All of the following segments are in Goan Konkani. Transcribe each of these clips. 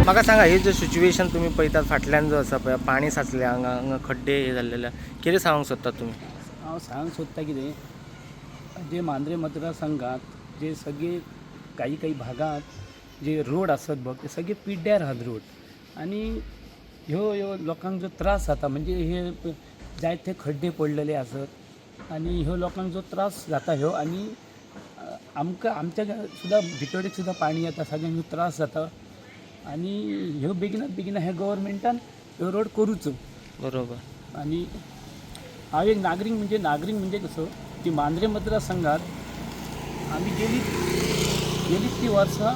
म्हाका सांगा, हे जे सिच्युएशन तुमी पळयतात, फाटल्यान जो आसा पळय, पाणी साचलें हांगा, हांगा खड्डे हे जाल्लेले, कितें सांगूंक सोदतात तुमी? हांव सांगूंक सोदता कितें, जे मांद्रे मतदारसंघात जे सगळे काही काही भागात जे रोड आसत बघ, ते सगळे पिड्ड्यार आहात रोड आनी ह्यो ह्यो लोकांक जो त्रास जाता, म्हणजे हे जायते खड्डे पडलेले आसत आनी ह्यो लोकांक जो त्रास जाता ह्यो, आनी आमकां आमच्या सुद्दां भितोडेक सुद्दां पाणी येता, सगळ्यांक त्रास जाता आनी ह्यो बेगिनात बेगीन ह्या गव्हर्मेंटान ह्यो रोड करूचो. आनी हांव एक नागरीक, म्हणजे नागरीक म्हणजे कसो की मांद्रे मतदारसंघात आमी गेली गेली ती वर्सां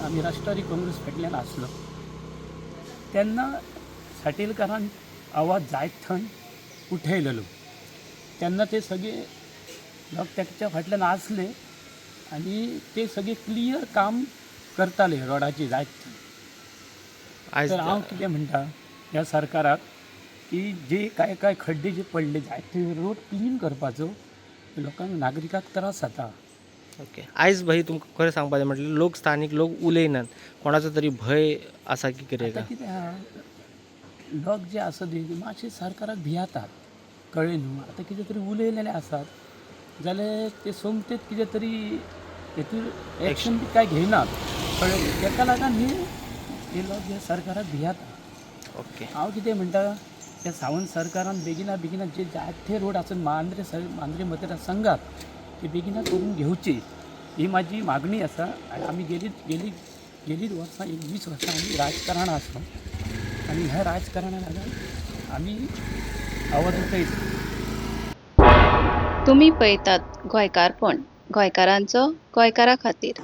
आमी राष्ट्रवादी काँग्रेस फाटल्यान आसलो तेन्ना साटेलकारान आवाज जायत थंय उठयलेलो, तेन्ना ते सगळे लोक तेच्या फाटल्यान आसले आनी ते सगळे क्लियर काम करताले रोडाचे जायत थंय. आयज तर हांव कितें म्हणटा ह्या सरकाराक की जे काय काय खड्डे जे पडले जायते रोड क्लीन करपाचो, लोकांक नागरिकांक त्रास जाता. ओके, आयज भाई तुमकां खरें सांगपाचें म्हटल्यार लोक, स्थानीक लोक उलयनात, कोणाचो तरी भंय आसा की कितें आतां काय? कितें आहा, लोक जे आसा ते मातशे सरकाराक भियातात, कळ्ळें न्हू? आतां कितें तरी उलयलेले आसात जाल्यार ते सोमतेच कितें तरी हेतूर एक्शन बी काय घेयनात, कळ्ळें न्हू? तेका लागून हे हे लोक हे सरकाराक भियाता. हांव कितें म्हणटा, त्या सावंत सरकारान बेगिना बेगिना जे जायते रोड आसा मांद्रे सर मांद्रे मतदारसंघात ते बेगिना करून घेवचे, ही म्हाजी मागणी आसा. आनी आमी गेली गेली गेलीच वर्सां, एक 20 वर्सां आमी राजकारणान आसा आनी ह्या राजकारणा लागून आमी आवाज उठयता. तुमी पळयतात गोंयकारपण, गोंयकारांचो गोंयकारा खातीर.